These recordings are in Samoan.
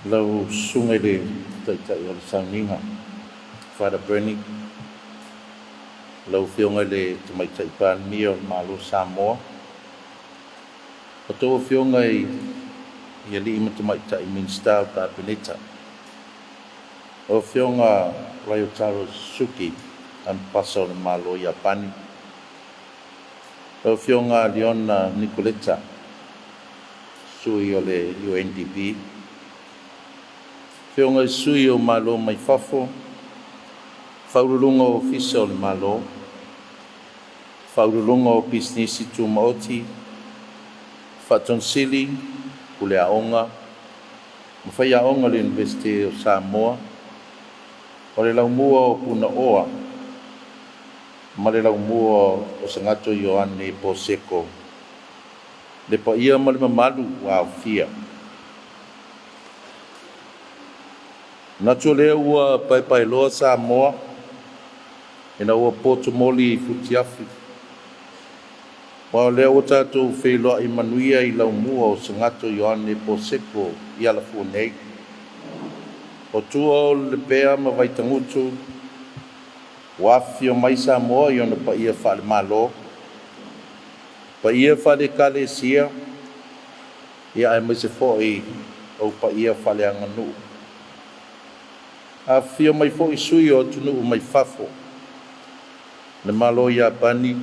Lau Susuga i le Taitai o le Sauniga, Father Bernie, lau Afioga i le Tamaitai Palemia o le Malo o Samoa, a outou Afioga i alii ma tamaitai Minisita o le Kapeneta, lau Afioga Ryotaro Suzuki, Amepasa o le Malo o Iapani, lau Afioga Leona Nicoleta, sui o le UNDP, Afioga i sui o Malo mai fafo, Faauluuluga o Ofisa o le Malo, Faauluuluga o Pisinisi Tumaoti, Faatonusili, Pule Aoga ma Faiaoga o le Iunivesite o Samoa, o le Laumua o Punaoa ma le Laumua o Sagato Ioane Poseko, le paia ma le mamalu ua aofia. Manatu o lea ua paepaeloa Samoa ina ua potomoli i futiafu, aua o lea ua tatou feiloai manuia i laumua o Sagato Ioane Poseko i Alafua nei. O tua o Lepea ma Vaitagutu ua afifio mai Samoa i ona paia faale-Malo, paia faale-Ekalesia, ia aemaise foi ou paia faaleaganuu. Afifio mai foi sui o atunuu mai fafo, le Malo o Iapani,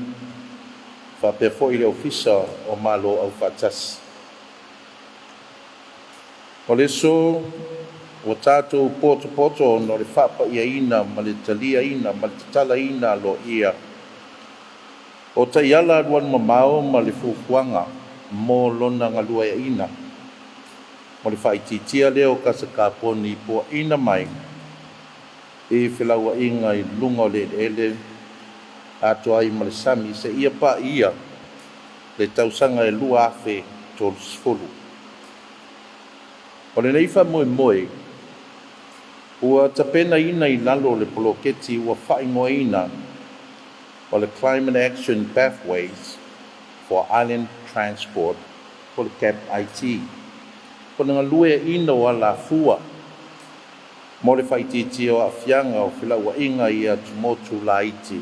faapea foi le Ofisa o Malo Aufaatasi. O le aso ua tatou potopoto ona o le faapaiaina ma le taliaina ma le tatalaina aloaia o taiala alualumamao ma le fuafuaga mo lona galueaiina mo le faaitiitia lea o kasa kaponi puaina mai i felauaiga i luga o le eleele atoa ai ma le sami seia paia le tausaga e 2030. O lenei faamoemoe ua tapenaina i lalo o le poloketi ua faaigoaina o le Climate Action Pathways for Island Transport po o le CAP IT, po o le galueaiina o alafua mo le faaitiitia o aafiaga o felauaiga i atumotu laiti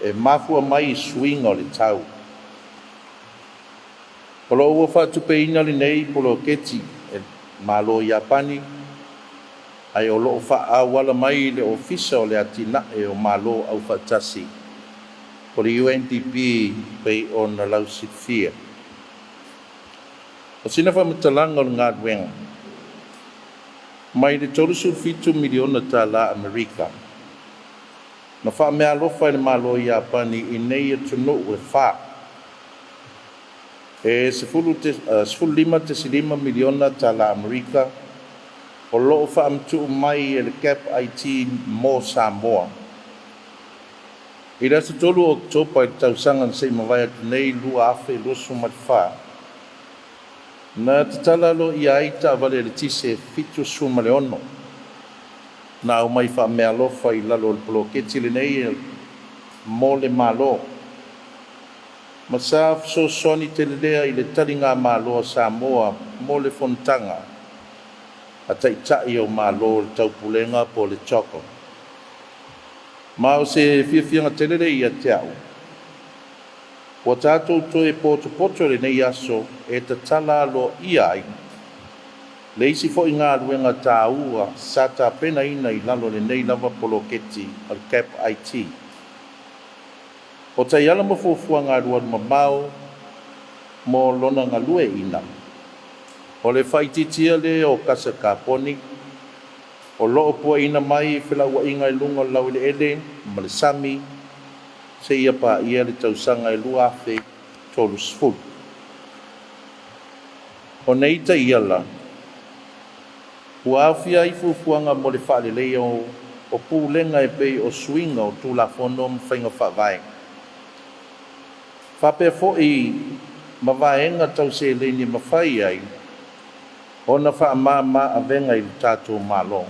e mafua mai i suiga o le tau. O lo o ua faatupeina lenei poloketi e le Malo o Iapani, ae o lo o faaauala mai i le Ofisa o le Atinae o Malo Aufaatasi po o le UNDP pei ona lausilafia. O sina faamatalaga o le galuega, mai le $37 miliona tala Amerika na faameaalofa e le Malo o Iapani i nei atunuu e fa, e $15.5 miliona tala Amerika o lo o faamatuu mai e le CAP IT mo Samoa. I le aso 3 o Oketopa i le tausaga na se i mavae atu nei 2024, na tatala aloaia ai taavale eletise 76 na aumai faameaalofa i lalo o le poloketi lenei mo le Malo, ma sa fesoasoani tele lea i le taligamalo a Samoa mo le fonotaga a Taitai o Malo o le Taupulega po o le CHOGM. Ma o se fiafiaga tele lea ia te au, ua tatou toe potopoto i lenei aso e tatala aloaia ai le isi foi galuega taua sa tapenaina i lalo o lenei lava poloketi o le CAP IT. O taiala ma fuafuaga alualumamao mo lona galueaiina, o le faaitiitia lea o kasa kaponi o lo o puaina mai i felauaiga i luga o le laueleele ma le sami seia paia le tausaga e 2030. O nei taiala ua aofia ai fuafuaga mo le faaleleia o pulega e pei o suiga o Tulafono ma faiga faavae, faapea foi ma vaega tau seleni e mafai ai ona faamama avega i le tatou Malo.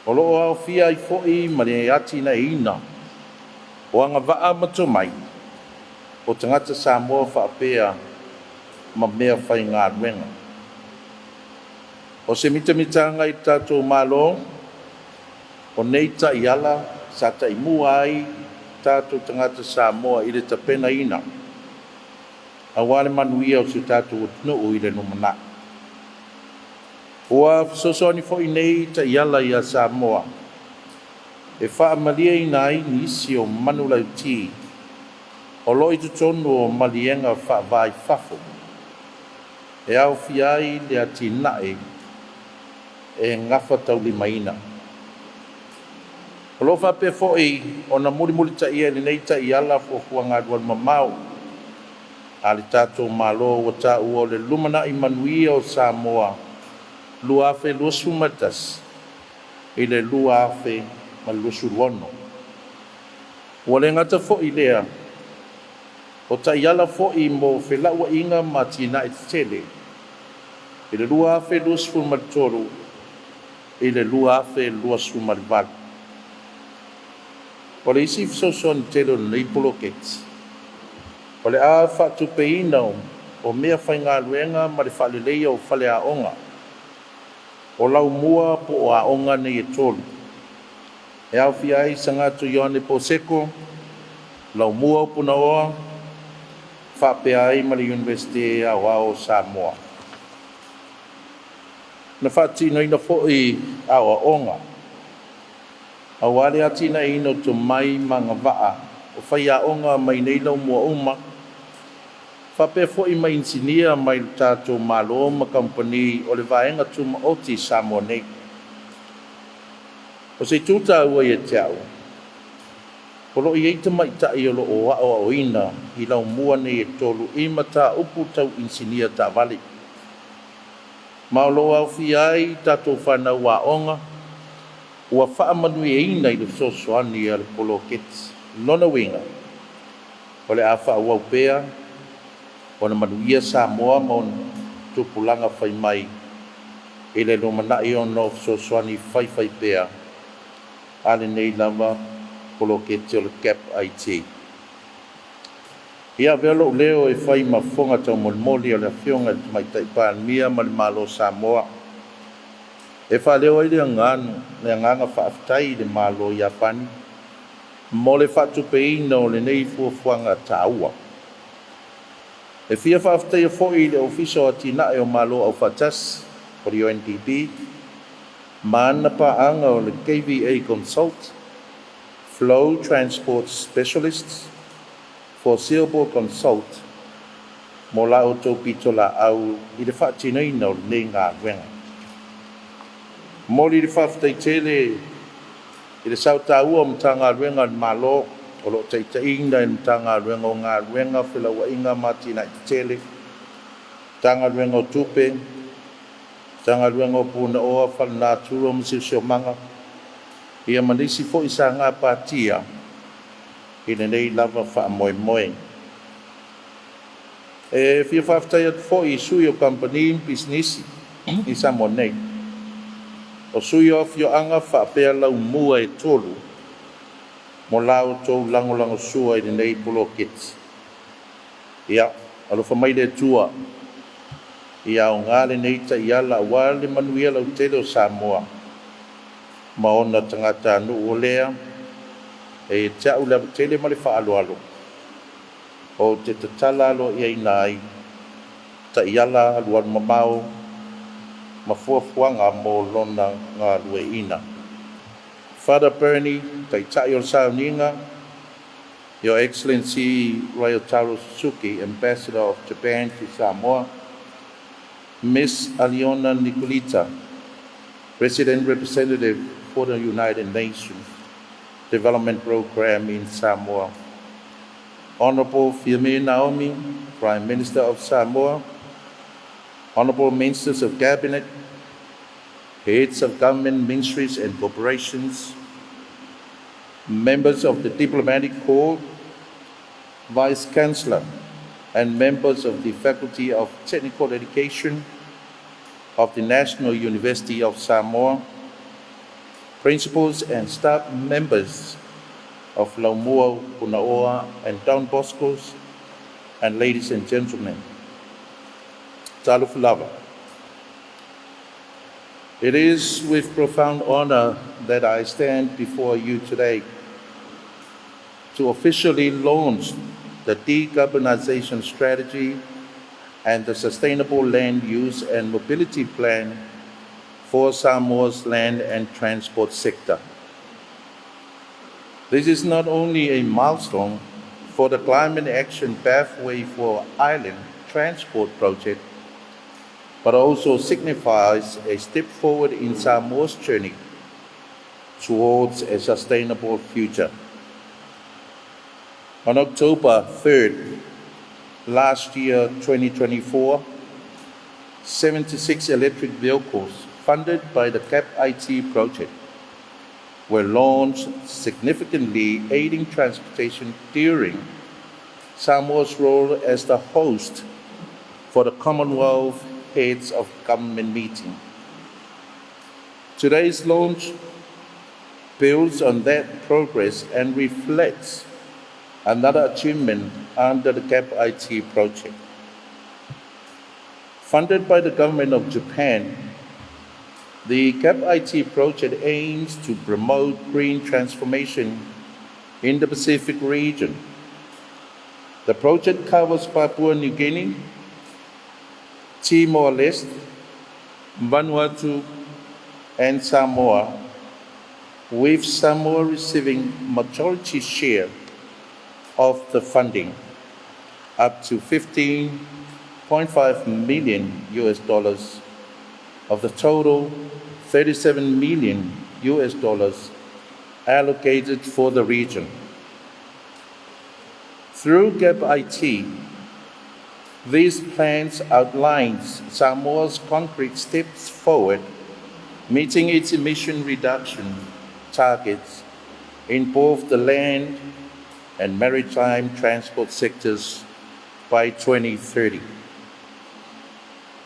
O lo o aofia ai foi ma le atinaeina o agavaa ma tomai o tagata Samoa faapea ma mea faigaluega. O se mitamitaga i le tatou Malo, o nei taiala sa taimua ai tatou tagata Samoa i le tapenaina aua le manuia o si o tatou atunuu i le lumanai. Ua fesoasoani foi nei taiala ia Samoa e faamalieina ai nisi o manulauti o loo i totonu o maliega faava i fafo e aofia ai le atinae e gafataulimaina. O loo faapea foi ona mulimulitaia i lenei taiala fuafuaga alualu mamao a le tatou Malo ua taua o le Lumanai Manuia o Samoa 2021 i le 2026. Ua le gata foi lea, o taiala foi mo felauaiga ma atinae tetele i le 2023 i le 2028. O le isi fesoasoani tele o lenei poloketi, o le a faatupeina o mea faigaluega ma le faaleleia o faleaoga o laumua po o aoga nei e tolu, e aofia ai Sagatū Ioane Poseko, Laumua o Punaoa, faapea ai ma le Iunivesite Aoao o Samoa. Na faatinoina foi aoaoga aua le atinaeina o tomai ma agavaa o faiaoga mai nei laumua uma, faapea foi ma inisinia mai le tatou Malo ma kamupani o le Vaega Tumaoti i Samoa nei. O se itu taua ia te au, o loo i ai tamaitai o lo o aoaoina i laumua nei e tolu i mataupu tau inisinia taavale, ma o loo aofia ai tatou fanau aoga ua faamanuiaina i le fesoasoani a le poloketi. Lona uiga, o le a faaauau pea ona manuia Samoa ma ona tupulaga fai mai i le lumanai ona o fesoasoani faifaipea a lenei lava poloketi o le GAP IT. Ia avea lou leo e fai ma fofoga taumolimoli o le Afioga i le Tamaitai Palemia ma le Malo o Samoa, e faaleo ai le agaga faafetai i le Malo o Iapani mo le faatupeina o lenei fuafuaga taua. E fia faafetaia foi i le Ofisa o Atinae o Malo Aufaatasi o le UNDP ma ana paaga o le KVA Consult, Flow Transport Specialists, Foreseeable Consult mo la outou pitolaau i le faatinoina o lenei galuega. Momoli le faafetai tele i le sao taua o Matagaluega a le Malo o loo taitaiina e le Matagaluega o Galuega, Felauaiga ma Atinae Tetele, Matagaluega o Tupe, Matagaluega o Punaoa Faalenatura ma Siosiomaga, ia ma nisi foi sa gapatia i lenei lava faamoemoe. E fia faafetai atu foi i sui o kamupani ma pisinisi i Samoa nei, o sui o afioaga faapea laumua e tolu mo la outou lagolagosua i lenei poloketi. Ia alofa mai le Atua ia aoga lenei taiala aua le manuia lautele o Samoa ma ona tagatanuu. O lea e ia te au le ava tele ma le faaaloalo ou te tatala aloaiaina ai taiala alualu mamao ma fuafuaga mo lona galueaiina. Father Bernie, Taitai o le Sauniga, Your Excellency Ryotaro Suzuki, Ambassador of Japan to Samoa, Miss Aliona Niculita, Resident Representative for the United Nations Development Program in Samoa, Honorable Fiame Naomi, Prime Minister of Samoa, Honorable Ministers of Cabinet, heads of government ministries and corporations, members of the Diplomatic Corps, Vice Chancellor, and members of the Faculty of Technical Education of the National University of Samoa, principals and staff members of Laumua, Punaoa, and Don Boscos, and ladies and gentlemen. Talofa lava. It is with profound honor that I stand before you today to officially launch the decarbonization strategy and the sustainable land use and mobility plan for Samoa's land and transport sector. This is not only a milestone for the Climate Action Pathway for Island Transport project, but also signifies a step forward in Samoa's journey towards a sustainable future. On October 3rd, last year, 2024, 76 electric vehicles funded by the CAP-IT project were launched, significantly aiding transportation during Samoa's role as the host for the Commonwealth Heads of Government meeting. Today's launch builds on that progress and reflects another achievement under the CAP-IT project. Funded by the government of Japan, the CAP-IT project aims to promote green transformation in the Pacific region. The project covers Papua New Guinea, Timor-Leste, Vanuatu, and Samoa, with Samoa receiving majority share of the funding, up to 15.5 million US dollars of the total 37 million US dollars allocated for the region. Through GAP-IT, these plans outlines Samoa's concrete steps forward, meeting its emission reduction targets in both the land and maritime transport sectors by 2030.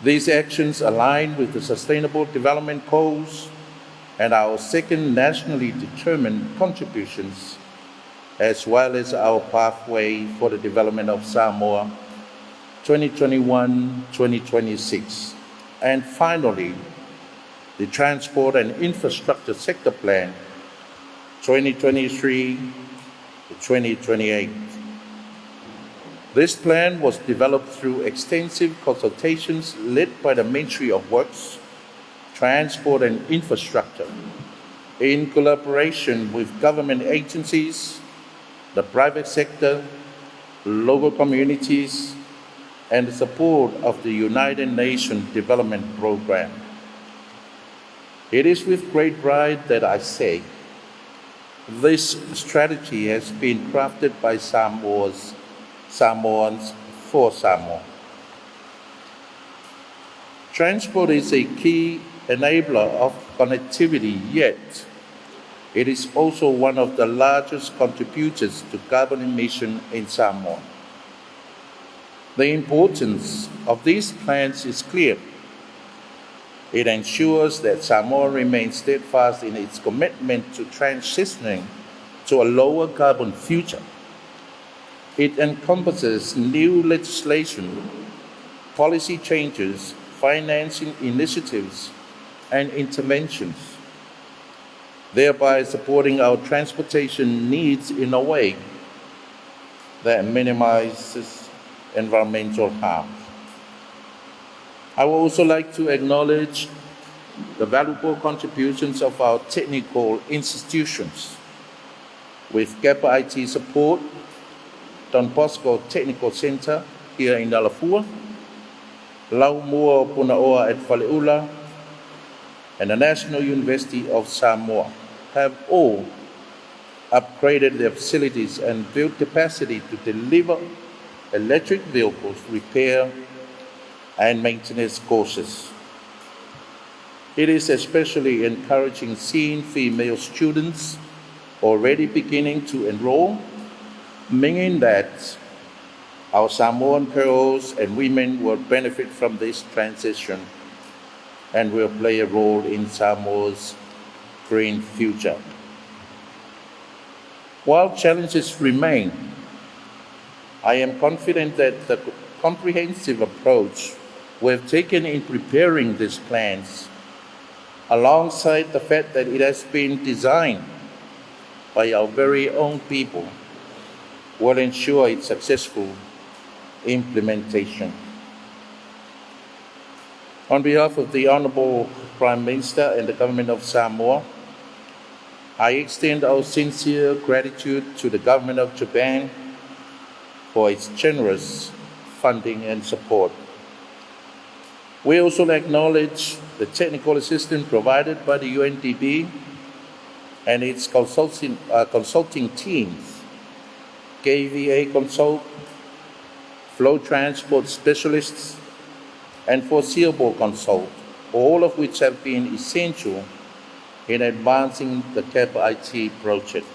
These actions align with the Sustainable Development Goals and our second nationally determined contributions, as well as our pathway for the development of Samoa 2021-2026. And finally, the Transport and Infrastructure Sector Plan 2023 to 2028. This plan was developed through extensive consultations led by the Ministry of Works, Transport and Infrastructure, in collaboration with government agencies, the private sector, local communities, and the support of the United Nations Development Programme. It is with great pride that I say this strategy has been crafted by Samoans for Samoa. Transport is a key enabler of connectivity, yet it is also one of the largest contributors to carbon emission in Samoa. The importance of these plans is clear. It ensures that Samoa remains steadfast in its commitment to transitioning to a lower carbon future. It encompasses new legislation, policy changes, financing initiatives, and interventions, thereby supporting our transportation needs in a way that minimizes environmental harm. I would also like to acknowledge the valuable contributions of our technical institutions. With GAP-IT support, Don Bosco Technical Center here in Alafua, Laumua Punaoa at Faleula, and the National University of Samoa have all upgraded their facilities and built capacity to deliver electric vehicles repair and maintenance courses. It is especially encouraging seeing female students already beginning to enroll, meaning that our Samoan girls and women will benefit from this transition and will play a role in Samoa's green future. While challenges remain, I am confident that the comprehensive approach we have taken in preparing these plans Alongside the fact that it has been designed by our very own people, will ensure its successful implementation. On behalf of the Honorable Prime Minister and the Government of Samoa, I extend our sincere gratitude to the Government of Japan for its generous funding and support. We also acknowledge the technical assistance provided by the UNDP and its consulting teams, KVA Consult, Flow Transport Specialists, and Foreseeable Consult, all of which have been essential in advancing the CAP-IT project.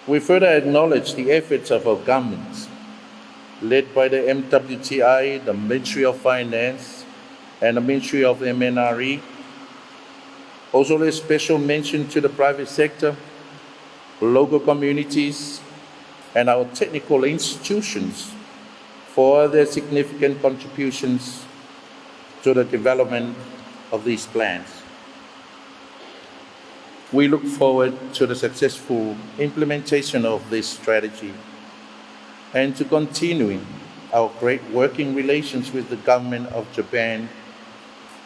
We further acknowledge the efforts of our governments, led by the MWTI, the Ministry of Finance, and the Ministry of MNRE. Also, a special mention to the private sector, local communities, and our technical institutions for their significant contributions to the development of these plans. We look forward to the successful implementation of this strategy and to continuing our great working relations with the Government of Japan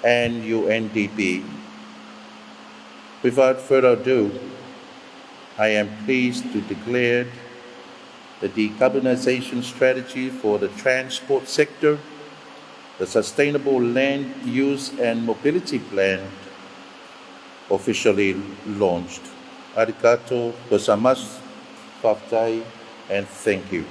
and UNDP. Without further ado, I am pleased to declare the decarbonization strategy for the transport sector, the Sustainable Land Use and Mobility Plan, officially launched. Arigato gozaimasu, faafetai, and thank you.